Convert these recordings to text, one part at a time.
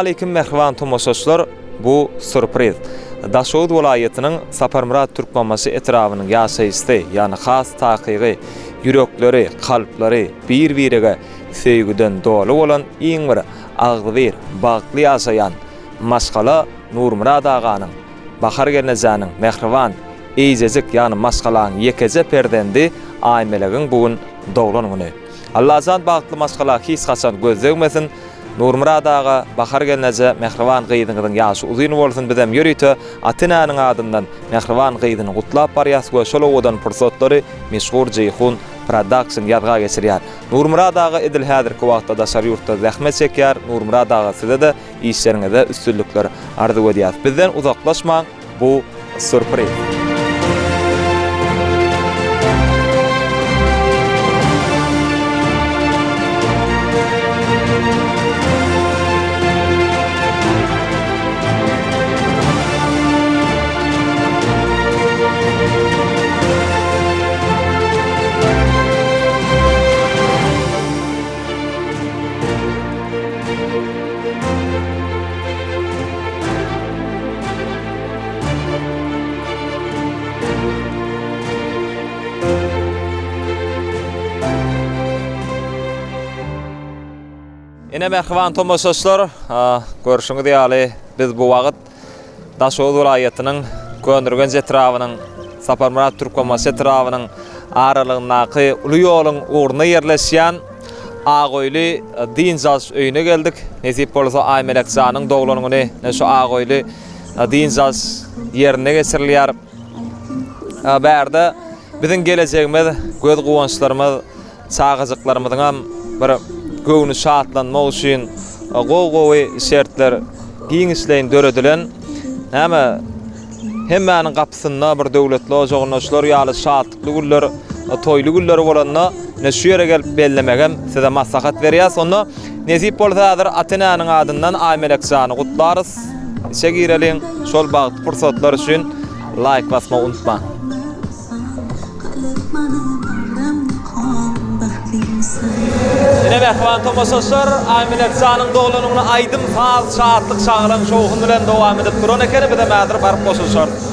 Salowmaleýkim mähriban tomaşaçylar bu surpriz. Daşoguz welaýatynyň Saparmyrat Türkmenbaşy etrabynyň ýaşaýjysy ýagny has takygy ýürekleri kalplary bir birege söýgüden doly bolan iň bir agzybir bagtly ýaşaýan maşgala Nurmyrat aganyň Bahar gelnejäniň mähriban eýjejik ýagny maşgalaň ýekeje perzendi Aýmelegiň bu gün doglan güni. Allajan bagtly maşgala hiç haçan göz degmesin. Nurmyrat aga, Bahar gelneje mähriban gyzyňyzyň ýaşy uzyn bolsun bizem ýörite ata-enäniň adyndan mähriban gyzyny gutlap barýas we şol owadan pursatlary Meşhur Jeýhun Production ýazga geçirýär. Nurmyrat aga edil häzirki wagtda daşary ýurtda zähmet çekýär. Nurmyrat aga size-de işleriňizde üstünlikler arzuw edýäs. Bizden uzaklaşmaň. Bu sürpriz. Ine mähriban tomaşaçylar, görşüňiz ýaly biz bu wagt Daşoguz welaýatynyň Köneürgenç etrabynyň Saparmyrat Türkmenbaşy etrabynyň aralygyndaky uly ýoluň ugrunda ýerleşýän Agöýli dynç alyş öýüne geldik. Nesip bolsa Aýmelek janyň doglan güni ine şu Agöýli dynç alyş ýerinde geçirilýär. Bärde biziň gelejegimiz, göz guwançlarymyz, çagajyklarymyzyňam bir göwni şatlanmak üçin gowy-gowy şertler giňişleýin döredilen. Näme hemmäniň gapysynda bir döwletli ojagynda şular ýaly şatlykly günler, toýly günler bolanda ine şu ýere gelip bellemegem size maslahat berýäs. Onda nesip bolsa häzir ata-enäniň adyndan Aýmelek jany gutlarys. Içe gireliň, şol bagtly pursatlar üçin laýk basmagy unutmaň. Ine mähriban tomaşaçylar, Aýmelek janyň doglan güni aýdym-saz, şatlyk, şagalaň, şowhun bilen dowam edip duran ekeni, bizem häzir baryp goşulyşarys.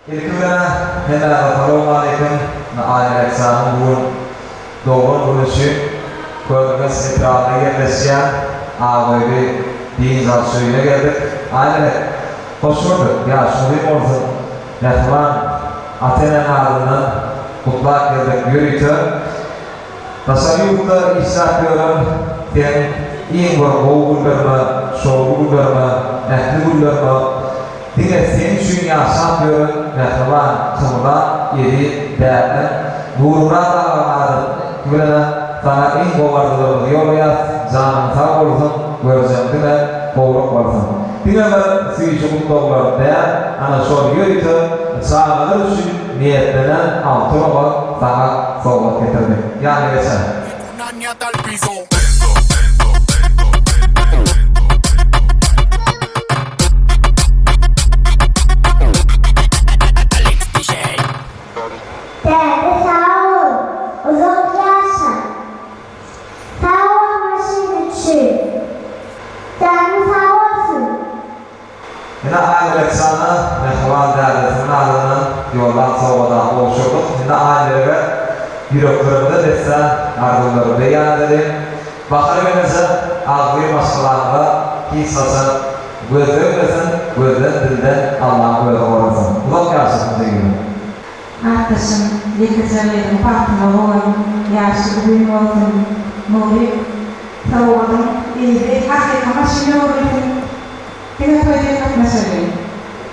Ilki bilen hemmäňize salowmaleýkim. Aýmelek janyň bu gün doglan güni üçin Köneürgenç etrabynda ýerleşýän Agöýli dynç alyş öýüne geldik. Aýmelek, hoş gördük. Ýaşyň uzyn bolsun. Mähriban ata-eneň adyndan gutlap geldik. Ýörite daşary ýurtda işläp ýören seň iň bir gowy günleriňe, şowly günleriňe, ähli günleriňe Diňe seň üçin ýaşap ýören mähriban Kybla, eziz dädem Nurmyrat agaň ady bilenem saňa iň gowy arzuwlarymyzy ýollaýas, janyň sag bolsun, görjeň diňe gowluk bolsun. Diňe bir süýji gutlaglar däl, ana şol ýörite çagalar üçin niýetlenen awtoulagy saňa sowgat getirdik. Ýanyna geçer. Däde sag bol, uzak ýaşa. Sag bol maşyn üçin. Janyň sag bolsun. Ine Aýmelek jana mähriban dädesiniň adyndan ýollan sowgady. ýüreklerimize beslän arzuwlary beýan edeliň. Bahar gelneje agzybir maşgalaňyza hiç haçan göz degmesin, gözden dilden Allaň özi gorasyn. Uzak ýaşasyn jigim. Gardaşym, ýekeje gyzyň bagtyna guwan, ýaşy uzyn bolsun. Nury, sowgadyň yzy hakyky maşyna öwrülsin. Diňe toý diýip gatnaşaly.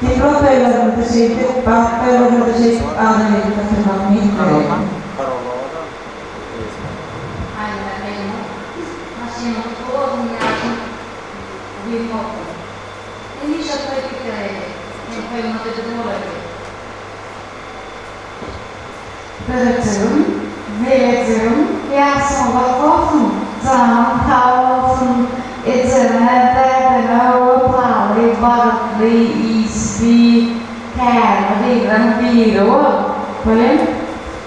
Diplom toýlarymyzda şeýdip, bagt toýlarymyzda şeýdip agzybirlikde oturmak nesip etsin. Aýna gyzyň maşynyň gutly bolsun ýaşyň uzyn bolsun. Hemişe toý diýip beräýeli. Seň toýuňda-da biz bolaýly. Bölejigim, melejigim, ýaşyň uzak bolsun, janyň sag bolsun, ejeňe, dädeňe wepaly, bagtly, işli, kärli gyzlaň biri bol, Welin,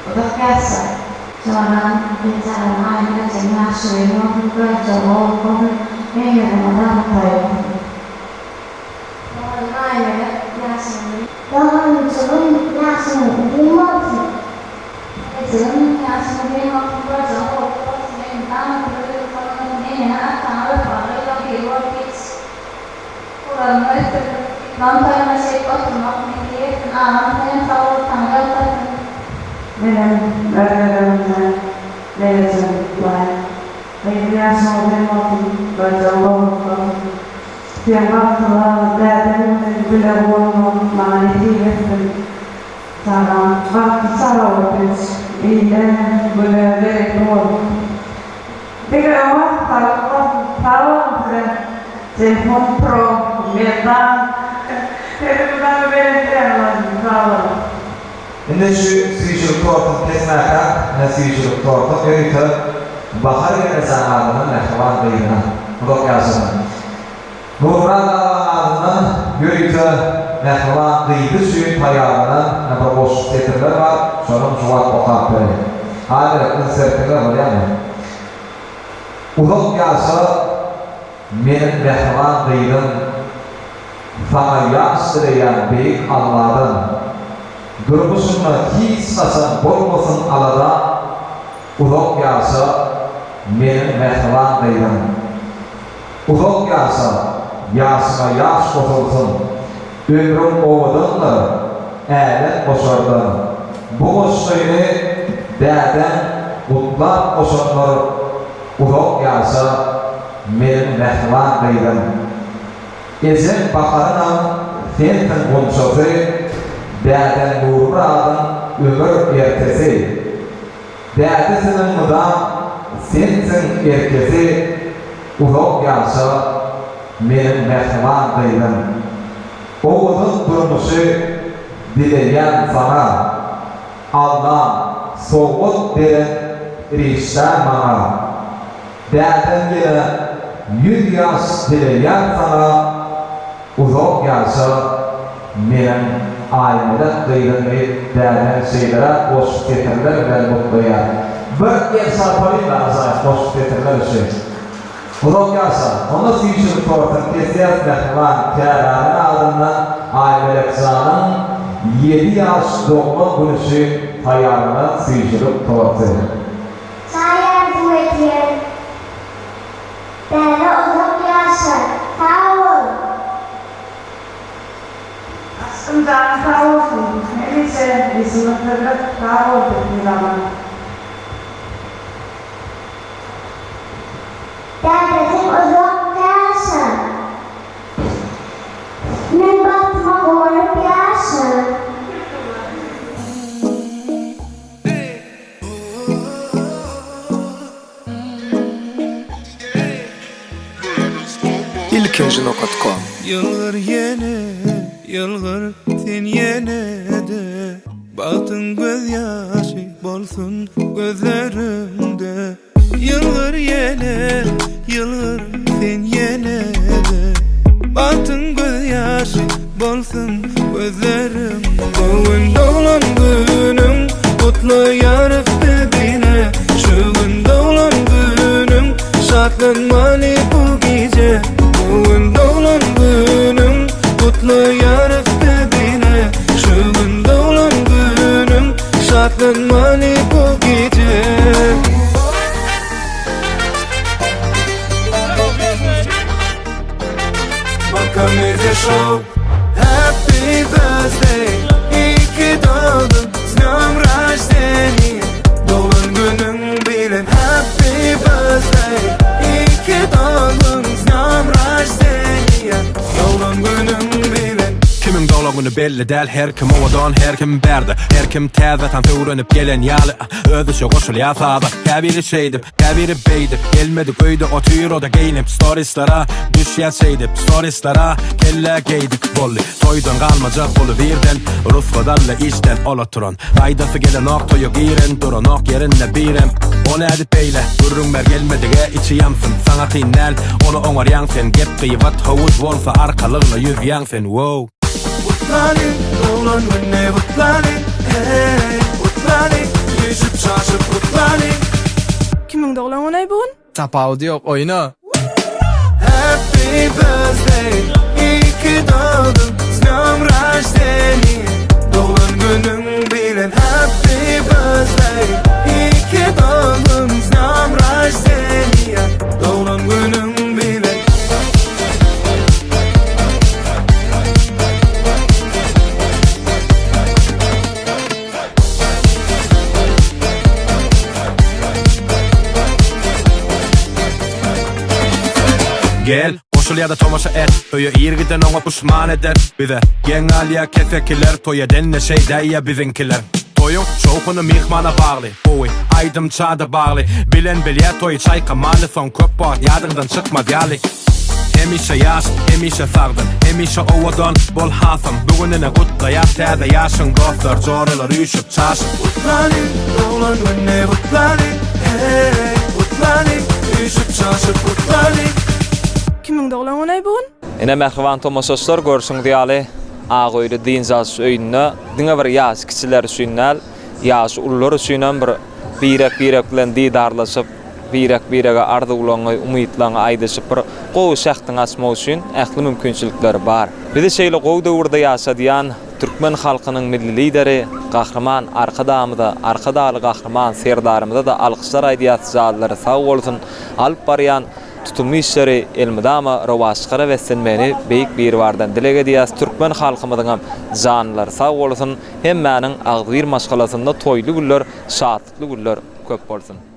uzak ýaşa! Joram, biçäre Aýmelejigim ýaşy uzyn bolsun, görjegi gowy bolsun, meňzeme bagtly bolsun. Doganym Aýmelek, ýaşyň uzyn. Doganjygym, ýaşyň uzyn bolsun. Ejegim, ýaşyň uzyn bolsun, görjegiň gowluk bolsun, elmydama güler ýüzli bolmaly, eneňe, ataňa wepaly gyzlaň biri bolup ýetiş. Guralyňy ösdürip, diplom toýuňa şeýdip oturmak nesip etsin, agam senem sag bol, saňa ýalkasyn. Menem öz gezegimde Lelejigimi gutlaýyn. Gyzym ýaşyň uzyn bolsun, görjegiň gowluk bolsun. Seň bagtyňa dädeň bilen bile bolmak maňa nesip etsin. Çagaň bagtly çaga bolup ýetiş, ile, güne gerekli bol. Diňe öňe saglyk bolsun. Sag boluň size Jeýhun pro Merdan sesiňizi belent ýaňlansyn sag boluň. Indi şu süýjülik tortuny kesmäkäk, ine süýjülik torty ýörite Bahar gelnejeň adyndan mähriban gyzyna. Uzak ýaşasyn. Nurmyrat agaň adyndan ýörite mähriban gyzy üçin taýýarlanan ine bir goşgy setirler bar, şonam şu wagt okap bereýin. Aýmelek üns berip diňle bolýamy? Uzak ýaşa meniň mähriban gyzym, saňa ýaş dileýän beýik Alladan. Durmuşyňda hiç haçan bolmasyn aladaň, uzak ýaşa meniň mähriban gyzym. Uzak ýaşa, ýaşyňa ýaş goşulsyn, Ömrüň owadandyr, älem goşardan. Bu goşgyny dädeň gutlap goşandyr, Uzak ýaşa, meniň mähriban gyzym. Ejeň Baharyňam sensiň gunçasy, Dädeň Nurmyradyň ömür erkesi. Dädesiniň mydam sensiň erkesi Uzak ýaşa meniň mähriban gyzym Owadan durmuşy dileýän saňa Allam sowgat beren rişdä maňa Dädeň ýene ýüz ýaş dileýän saňa Uzak ýaşa meniň Aýmelek gyzym diýip dädeň şeýleräk goşgy setirler bilen gutlaýar. Bir el çarpalyň-da ajaýyp goşgy setirler üçin. Uzak ýaşa. Onda süýjülik tortuny kesýäs mähriban Käbäniň adyndan Aýmelek janyň ýedi ýaş doglan güni üçin taýýarlanan süýjülik torty. Çaý arzuw edýän. Däde uzak ýaşa, sag bol. Aşkym janyň sag bolsun hemişe işiňiz birlik sag bol Bismillah. Dädejik uzak ýaşa. Men bagtyma guwanyp ýaşa. Ilkinji nokat kom. Ýylgyr ýene, ýylgyr sen ýene-de Bagtyň gözýaşy bolsun gözleriňde Ýylgyr ýene, ýylgyr sen ýene-de Bagtyň gözýaşy bolsun gözleriňde Bu gün doglan günüň gutlaýarys biz diňe Şu gün doglan günüň şatlanmaly bu gije Bu gün doglan günüň gutlaýarys biz diňe Şu gün doglan günüň şatlanmaly bu gije. Kimdigi belli däl her kim owadan her kim bärde Her kim täze tans öwrenip gelen ýaly Özüçe goşulýar saza Käbiri şeýdip, käbiri beýdip Gelmedik öýde otyr o-da geýnip Storislere düşýär şeýdip Storislere kelle geýdip Boldy toýdan galmajak uly birden Rugsat aldy işden ol oturan Gaýdasy gelenok toýa giren Duranok ýerinde birem O nädip beýle gürrüň ber gelmedige içi ýansyn Saňa kyn däl ony oňarýaň sen Gep gybat howuz bolsa arkalygna ýüzýäň sen wow. Gutlaly doglan gününi gutlaly hey gutlaly üýşüp çaşyp gutlaly. Kimiň doglan güni bu gün? Tapawudy ýok oýna. Happy birthday iyi ki doğdun s dnем рождения Doglan günüň bilen Happy birthday iyi ki doğdun s dnем рождения Doglan günüň bilen. Gel, goşul ýa-da tomaşa et Öýe ir giden oňa puşman eder Bize geň galýar kesekiler Toý edende şeýdäýýä biziňkiler Toýuň şowhuny myhmana bagly Gowy aýdymça-da bagly Bilen bilýär toýy çaýkamany Soň köp wagt ýadyňdan çykmaz ýaly Hemişe ýaş, hemişe sagdyn, hemişe owadan bol hasam Bu gün ine gutlaýas täze ýaşyň dostlar, joralar üýşüp, çaşyp. Gutlaly, doglan gününi gutlaly, heý, gutlaly, üýşüp, çaşyp gutlaly. Kimiň doglan güni bu gün? Ine mähriban tomaşaçylar görşüňiz ýaly Ak öýli dynç alyş öýünde diňe bir ýaşy kiçiler üçin däl, ýaşy ulular üçinem bir birek-birek bilen didarlaşyp, birek-birege arzuwlaryňy, umytlaryňy aýdyşyp bir gowy şähdiňi açmak üçin ähli mümkinçilikler bar. Bizi şeýle gowy döwürde ýaşadýan türkmen halkynyň Milli Lideri Gahryman Arkadagymyza, Arkadagly Gahryman Serdarymyza-da alkyşlar aýdýas, janlary sag bolsun, alyp barýan tutumly işleri elmydama rowaçlyklara beslenmegini Beýik Biribardan dileg edýäs. Türkmen halkymyzyňam janlary sag bolsun, hemmäniň agzybir maşgalasynda toýly günler, şatlykly günler köp bolsun!